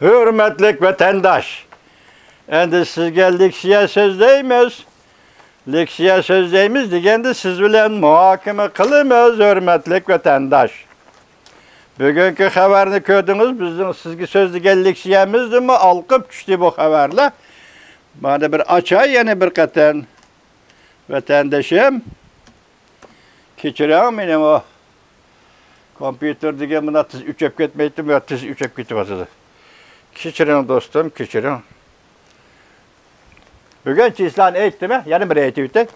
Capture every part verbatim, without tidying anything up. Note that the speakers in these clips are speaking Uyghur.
ھۆرمەتلىك ۋەتەنداش، ئەمدى سىزگە لېكسىيە سۆزلەيمىز. لېكسىيە سۆزلەيمىز دېگەندە سىز بىلەن مۇھاكىمە قىلىمىز، ھۆرمەتلىك ۋەتەنداش. بۈگۈنكى خەۋەرنى كۆردىڭىز، بىزنىڭ سىزگە سۆزلىگەن لېكسىيەمىزدىنمۇ ھالقىپ چۈشتى بۇ خەۋەرلەر. مانا بىر ئاچاي يەنە بىر قېتىم. ۋەتەندىشىم، كەچۈرۈڭ مېنىڭ ئۇ كومپيۇتېر دېگەن مۇنداق تېز ئۆچۈپ كەتمەيتتىمۇ يا تېز ئۆچۈپ كېتىۋاتىدۇ. كەچۈرۈڭ دوستۇم، كەچۈرۈڭ. بۈگۈن چىسلانى ئېيتتىم، يەنە بىر ئېيتىۋېتەي.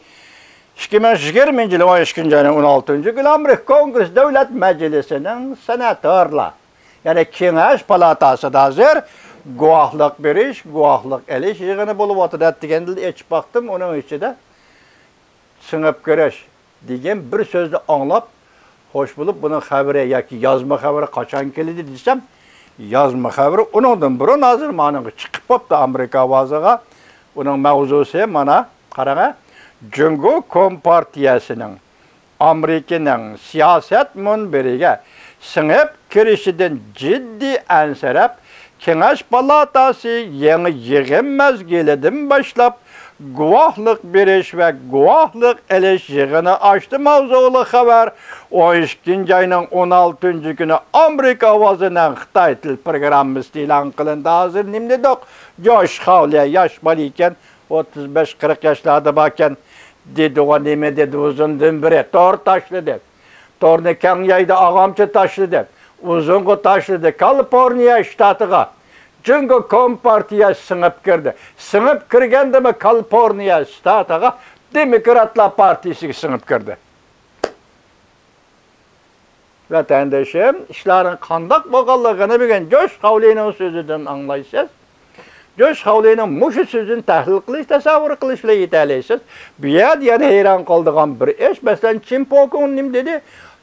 ئىككى مىڭ يىگىرمىنچى يىلى ئون ئىككىنچى ئاينىڭ ئون ئالتىنچى كۈنى ئامېرىكا كونگرېس دۆلەت مەجلىسىنىڭ سېناتورلار، يەنى كېڭەش پالاتاسىدا ھازىر گۇۋاھلىق بېرىش، گۇۋاھلىق ئېلىش يىغىنى بولۇۋاتىدۇ دېگەندىن ئېچىپ باقتىم، ئۇنىڭ ئىچىدە سىڭىپ كىرىش دېگەن بىر سۆزنى ئاڭلاپ، خوش بولۇپ، بۇنىڭ خەۋىرى ياكى يازما خەۋىرى قاچان كېلىدۇ دېسەم، يازما خەۋىرى ئۇنىڭدىن بۇرۇن ھازىر مانىڭغا چىقىپ بوپتۇ ئامېرىكا ئاۋازىغا. ئۇنىڭ ماۋزۇسى مانا، قاراڭە، جۇڭگو كومپارتىيەسىنىڭ ئامېرىكىنىڭ سىياسەت مۇنبىرىگە سىڭىپ كىرىشىدىن جىددىي ئەنسىرەپ، كېڭەش پالاتاسى يېڭى يىغىن مەزگىلىدىن باشلاپ گۇۋاھلىق بېرىش ۋە گۇۋاھلىق ئېلىش يىغىنى ئاچتى ماۋزۇلۇق خەۋەر ئون ئىككىنچى ئاينىڭ ئون ئالتىنچى كۈنى ئامېرىكا ئاۋازىنىڭ خىتاي تىل پروگراممىسىدا ئېلان قىلىندى. ھازىر نېمە دېدۇق؟ جوش خاۋلى ياش بالا ئىكەن، ئوتتۇز بەش قىرىق ياشلاردا باركەن. دېدىغۇ نېمە دېدى ئۇزۇندىن بېرى؟ تور تاشلىدى. تورنى كەڭ يايدى، ئاغامچا تاشلىدى. ئۇزۇنغا تاشلىدى. كالىفورنىيە شتاتىغا جۇڭگو كومپارتىيە سىڭىپ كىردى. سىڭىپ كىرگەندىمۇ كالىفورنىيە شتاتىغا دېموكراتلار پارتىيىسىگە سىڭىپ كىردى. ۋەتەندىشىم، ئىشلارنىڭ قانداق بولغانلىقىنى بۈگۈن جوش خاۋلىنىڭ سۆزىدىن ئاڭلايسىز. جوش خاۋلىنىڭ مۇشۇ سۆزىنى تەھلىل قىلىش، تەسەۋۋۇر قىلىش بىلەن يېتەلەيسىز. بۇ يەردە يەنە ھەيران قالىدىغان بىر ئىش، مەسىلەن، چىن پوكۇڭ نېمە دېدى؟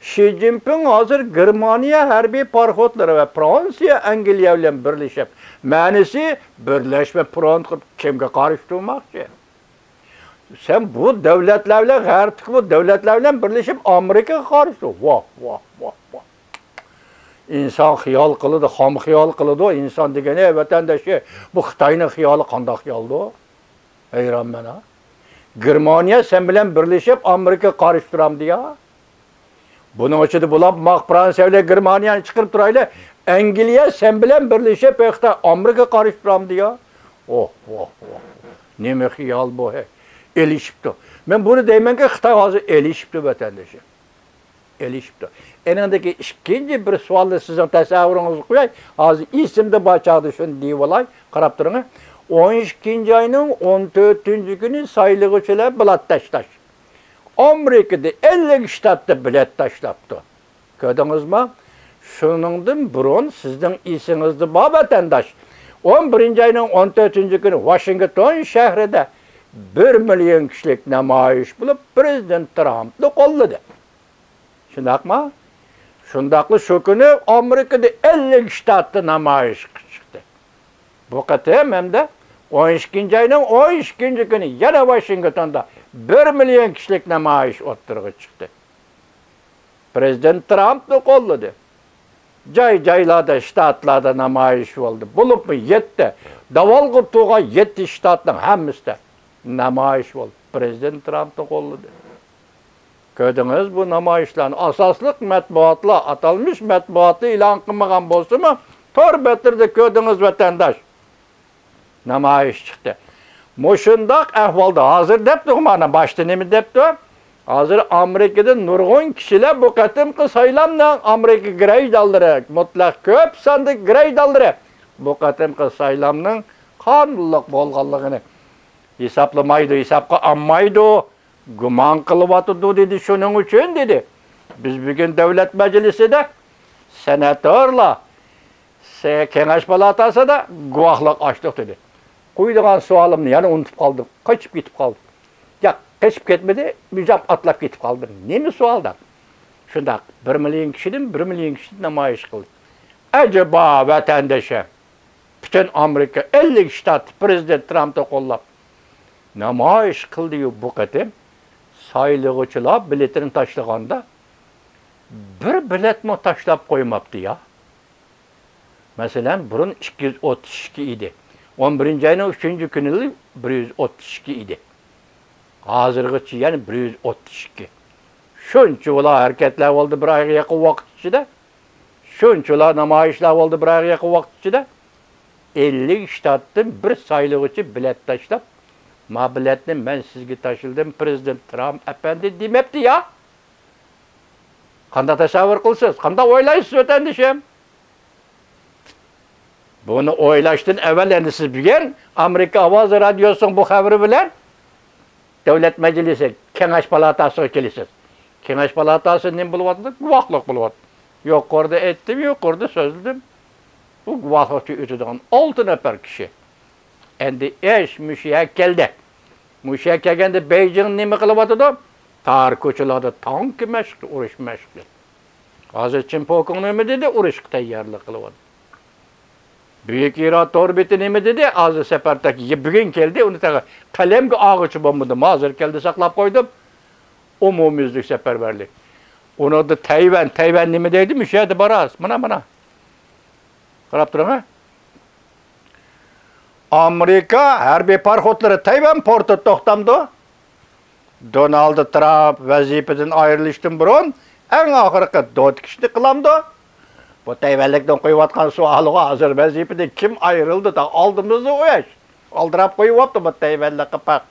شى جىنپىڭ ھازىر گېرمانىيە ھەربىي پاراخوتلىرى ۋە فرانسىيە، ئەنگلىيە بىلەن بىرلىشىپ، مەنىسى بىرلەشمە فرونت قۇرۇپ كىمگە قارشى تۇرماقچى؟ سەن بۇ دۆلەتلەر بىلەن، غەربتىكى بۇ دۆلەتلەر بىلەن بىرلىشىپ ئامېرىكىغا قارشى تۇر. ۋاھ، ۋاھ، ۋاھ، ۋاھ. ئىنسان خىيال قىلىدۇ، خام خىيال قىلىدۇ. ئىنسان دېگىنى، ۋەتەنداشى، بۇ خىتاينىڭ خىيالى قانداق خىيالدۇ؟ ھەيرانمەن ھا. گېرمانىيە سەن بىلەن بىرلىشىپ ئامېرىكىغا قارشى تۇرامدۇ يا؟ بۇنىڭ ئىچىدە بۇلار ماق فرانسىيە بىلەن گېرمانىيەنى چىقىرىپ تۇرايلى. ئەنگلىيە سەن بىلەن بىرلىشىپ خىتاي ئامېرىكىغا قارشى تۇرامدۇ يا؟ ئوھ، ئوھ، ئوھ. نېمە خىيال بۇ ھە؟ ئېلىشىپتۇ. مەن بۇنى دەيمەنكى، خىتاي ھازىر ئېلىشىپتۇ ۋەتەندىشى. ئېلىشىپتۇ. ئېنىڭدىكى ئىككىنچى بىر سوئالنى سىزنىڭ تەسەۋۋۇرىڭىزغا قوياي. ھازىر ئېسىمدە بار چاغدا شۇنى دېيىۋالاي، قاراپ تۇرۇڭ. ئون ئىككىنچى ئاينىڭ ئون تۆتىنچى كۈنى سايلىغۇچىلار بېلەت تاشلاش. ئامېرىكىدا ئەللىك شتاتتا بېلەت تاشلاپتۇ. كۆردىڭىزمۇ؟ شۇنىڭدىن بۇرۇن سىزنىڭ ئېسىڭىزدە بار ۋەتەنداش، ئون بىرىنچى ئاينىڭ ئون تۆتىنچى كۈنى ۋاشىنگتون شەھىرىدە بىر مىليون كىشىلىك نامايىش بولۇپ، پىرېزىدېنت ترامپنى قوللىدى. شۇنداقمۇ؟ شۇنداقلا شۇ كۈنى ئامېرىكىدا ئەللىك شتاتتا نامايىش چىقتى. بۇ قېتىم ھەمدە ئون ئىككىنچى ئاينىڭ ئون ئىككىنچى كۈنى يەنە ۋاشىنگتوندا بىر مىليون كىشىلىك نامايىش ئوتتۇرىغا چىقتى. پىرېزىدېنت ترامپنى قوللىدى. جاي-جايلاردا، شتاتلاردا نامايىش بولدى. بولۇپمۇ يەتتە، داۋالغۇپ تۇرغان يەتتە شتاتنىڭ ھەممىسىدە نامايىش بولدى. پىرېزىدېنت ترامپنى قوللىدى. كۆردىڭىز بۇ نامايىشلارنى. ئاساسلىق مەتبۇئاتلار، ئاتالمىش مەتبۇئاتلار ئېلان قىلمىغان بولسىمۇ، تور بەتلىرىدە كۆردىڭىز ۋەتەنداش. نامايىش چىقتى. مۇشۇنداق ئەھۋالدا ھازىر دەپتۇ، مانا باشتا نېمە دەپتۇ؟ ھازىر ئامېرىكىدا نۇرغۇن كىشىلەر بۇ قېتىمقى سايلامنىڭ ئامېرىكا گىرەيدانلىرى، مۇتلەق كۆپ ساندىكى گىرەيدانلىرى بۇ قېتىمقى سايلامنىڭ قانۇنلۇق بولغانلىقىنى ھېسابلىمايدۇ، ھېسابقا ئالمايدۇ، گۇمان قىلىۋاتىدۇ دېدى. شۇنىڭ ئۈچۈن دېدى، بىز بۈگۈن دۆلەت مەجلىسىدە سېناتورلار، سە-، كېڭەش پالاتاسىدا گۇۋاھلىق ئاچتۇق دېدى. قويىدىغان سوئالىمنى يەنە ئۇنتۇپ قالدىم، قېچىپ كېتىپ قالدىم. ياق، قېچىپ كەتمىدى، مىجاب ئاتلاپ كېتىپ قالدىم. نېمە سوئال دەپ؟ شۇنداق، بىر مىليون كىشىدىن بىر مىليون كىشى نامايىش قىلدى. ئەجەبا ۋەتەندىشى، پۈتۈن ئامېرىكا ئەللىك شتات پىرېزىدېنت ترامپنى قوللاپ نامايىش قىلدىيۇ، بۇ قېتىم سايلىغۇچىلار بېلىتىنى تاشلىغاندا بىر بېلەتمۇ تاشلاپ قويماپتۇ يا. مەسىلەن، بۇرۇن ئىككى يۈز ئوتتۇز ئىككى ئىدى. ئون بىرىنچى ئاينىڭ ئۈچىنچى كۈنىلا بىر يۈز ئوتتۇز ئىككى ئىدى. ھازىرغىچە يەنە بىر يۈز ئوتتۇز ئىككى. شۇنچىۋالا ھەرىكەتلەر بولدى بىر ئايغا يېقىن ۋاقىت ئىچىدە. شۇنچىۋالا نامايىشلار بولدى بىر ئايغا يېقىن ۋاقىت ئىچىدە. ئەللىك شتاتتىن بىر سايلىغۇچى بېلەت تاشلاپ، «ما بېلەتنى مەن سىزگە تاشلىدىم، پىرېزىدېنت ترامپ ئەپەندى» دېمەپتۇ يا. قانداق تەسەۋۋۇر قىلىسىز؟ قانداق ئويلايسىز، ۋەتەندىشىم؟ بۇنى ئويلاشتىن ئەۋۋەل، ئەمدى سىز بۈگۈن ئامېرىكا ئاۋازى رادىيوسىنىڭ بۇ خەۋىرى بىلەن دۆلەت مەجلىسى، كېڭەش پالاتاسىغا كېلىسىز. كېڭەش پالاتاسى نېمە بولۇۋاتىدۇ؟ گۇۋاھلىق بولۇۋاتىدۇ. يۇقىرىدا ئېيتتىم، يۇقىرىدا سۆزلىدىم. بۇ گۇۋاھلىقچە ئۆتىدىغان ئالتە نەپەر كىشى. ئەمدى ئىش مۇشۇ يەرگە كەلدى. مۇشۇ يەرگە كەلگەندە بېيجىڭ نېمە قىلىۋاتىدۇ؟ تار كوچىلاردا تانكا مەشقى، ئۇرۇش مەشقى. ھازىر چىن پوكىڭ نېمە دېدى؟ ئۇرۇشقا تەييارلىق قىلىۋاتىدۇ. بۈيۈك ئىرا تور بېتى نېمە دېدى؟ ھازىر سەپەر تەك-، بۈگۈن كەلدى، ئۇنى تېخى قەلەمگە ئالغۇچى بولمىدىم. ھازىر كەلدى، ساقلاپ قويدۇم. ئومۇميۈزلۈك سەپەرۋەرلىك. ئۇنىڭدا تەيۋەن، تەيۋەن نېمە دەيدۇ؟ مۇشۇ يەردە باراسىز. مانا، مانا. قاراپ تۇرۇڭ، ھە. ئامېرىكا ھەربىي پاراخوتلىرى تەيۋەن پورتىدا توختامدۇ؟ دونالد ترامپ ۋەزىپىدىن ئايرىلىشتىن بۇرۇن ئەڭ ئاخىرقى دوتىكىشنى قىلامدۇ؟ بۇ تەيۋەنلىكنىڭ قويۇۋاتقان سوئالىغا، ھازىر ۋەزىپىدىن كىم ئايرىلدى؟ تا ئالدىمىزدا ئۇ ئىش. ئالدىراپ قويۇۋاپتۇ بۇ تەيۋەنلىكقا پەق.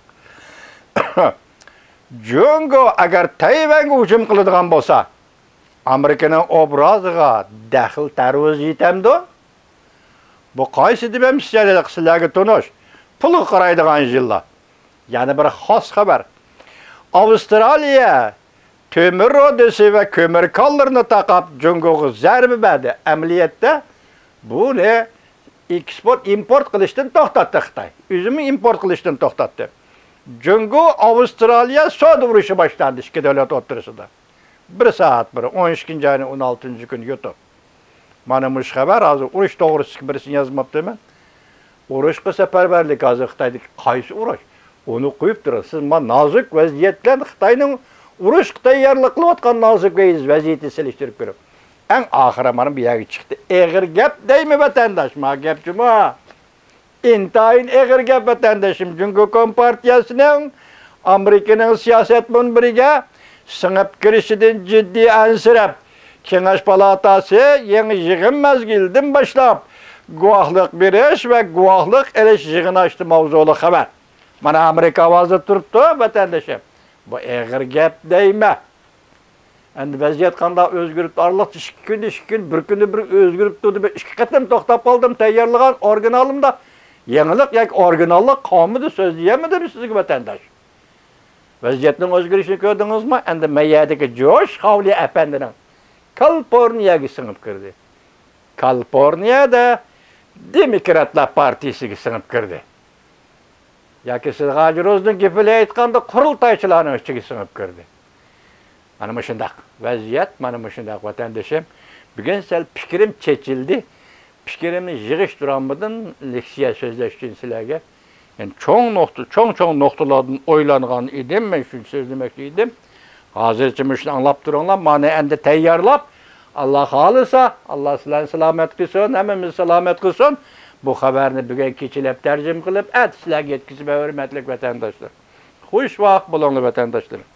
جۇڭگو ئەگەر تەيۋەنگە ھۇجۇم قىلىدىغان بولسا، ئامېرىكىنىڭ ئوبرازىغا دەخلى تەرۇز يېتەمدۇ؟ بۇ قايسى دېمەمچىسى، سىلەرگە تونۇش، پۇلغا قارايدىغان يىللار. يەنە بىر خاس خەۋەر. ئاۋسترالىيە تۆمۈر رۇدىسى ۋە كۆمۈر كانلىرىنى تاقاپ، جۇڭگوغا زەربە بەردى. ئەمەلىيەتتە، بۇنى ئېكسپورت، ئىمپورت قىلىشتىن توختاتتى خىتاي. ئۆزىمۇ ئىمپورت قىلىشتىن توختاتتى. جۇڭگو، ئاۋسترالىيە سودا ئۇرۇشى باشلاندى ئىككى دۆلەت ئوتتۇرىسىدا. بىر سائەت بۇرۇن، ئون ئىككىنچى ئاينىڭ ئون ئالتىنچى كۈنى يۇتۇپ. مانا مۇشۇ خەۋەر، ھازىر ئۇرۇش توغرىسىدىكى بىرسىنى يازماپتىمەن. ئۇرۇشقا سەپەرۋەرلىك ھازىر خىتايدىكى قايسى ئۇرۇش؟ ئۇنى قويۇپ تۇرۇڭ. سىز مانا نازۇك ۋەزىيەت بىلەن خىتاينىڭ ئۇرۇشقا تەييارلىق قىلىۋاتقان نازۇك ۋەزىيىتىنى سېلىشتۇرۇپ كۆرۈڭ. ئەڭ ئاخىرى مانا بۇ يەرگە چىقتى. ئېغىر گەپ دەيمەن ۋەتەنداش، ما گەپ جۇمۇ. ئىنتايىن ئېغىر گەپ، ۋەتەندىشىم. جۇڭگو كومپارتىيەسىنىڭ ئامېرىكىنىڭ سىياسەت مۇنبىرىگە سىڭىپ كىرىشىدىن جىددىي ئەنسىرەپ، كېڭەش پالاتاسى يېڭى يىغىن مەزگىلىدىن باشلاپ، گۇۋاھلىق بېرىش ۋە گۇۋاھلىق ئېلىش يىغىنى ئاچتى ماۋزۇلۇق خەۋەر. مانا، ئامېرىكا ئاۋازى تۇرۇپتۇ، ۋەتەندىشىم. بۇ ئېغىر گەپ دەيمەن. ئەمدى ۋەزىيەت قانداق ئۆزگىرىپتۇ؟ ئارىلىقتا ئىككى كۈندە ئىككى كۈن، بىر كۈندە بىر ئۆزگىرىپتۇ دەپ ئىككى قېتىم توختاپ قالدىم تەييارلىغان ئورىگىنالىمدا. يېڭىلىق ياكى ئورىگىناللىق قالمىدى، سۆزلىيەلمىدىم سىزگە، ۋەتەنداش. ۋەزىيەتنىڭ ئۆزگىرىشىنى كۆردىڭىزمۇ؟ ئەمدى مەيەدىكى جوش خاۋلى ئەپەندىنىڭ كالىفورنىيەگە سىڭىپ كىردى. كالىفورنىيەدە دېموكراتلار پارتىيىسىگە سىڭىپ كىردى. ياكى سىز ھاجى روزنىڭ گېپى بىلەن ئېيتقاندا، قۇرۇلتايچىلارنىڭ ئىچىگە سىڭىپ كىردى. مانا مۇشۇنداق ۋەزىيەت، مانا مۇشۇنداق، ۋەتەندىشىم. بۈگۈن سەل پىكرىم چېچىلدى. پىكرىمنى يىغىشتۇرالمىدىم لېكسىيە سۆزلەش ئۈچۈن سىلەرگە. يەنى چوڭ نۇقتا، چوڭ-چوڭ نۇقتىلاردىن ئويلانغان ئىدىم، مەن شۇنى سۆزلىمەكچى ئىدىم. ھازىرچە مۇشۇنى ئاڭلاپ تۇرۇڭلار، مانا ئەمدى تەييارلاپ، ئاللا خالىسا، ئاللا سىلەرنى سالامەت قىلسۇن، ھەممىمىزنى سالامەت قىلسۇن. بۇ خەۋەرنى بۈگۈن كېچىلەپ تەرجىمە قىلىپ، ئەتە سىلەرگە يەتكۈزىمەن، ھۆرمەتلىك ۋەتەنداشلار. خۇشۋاقىت بولۇڭلار، ۋەتەنداشلىرىم.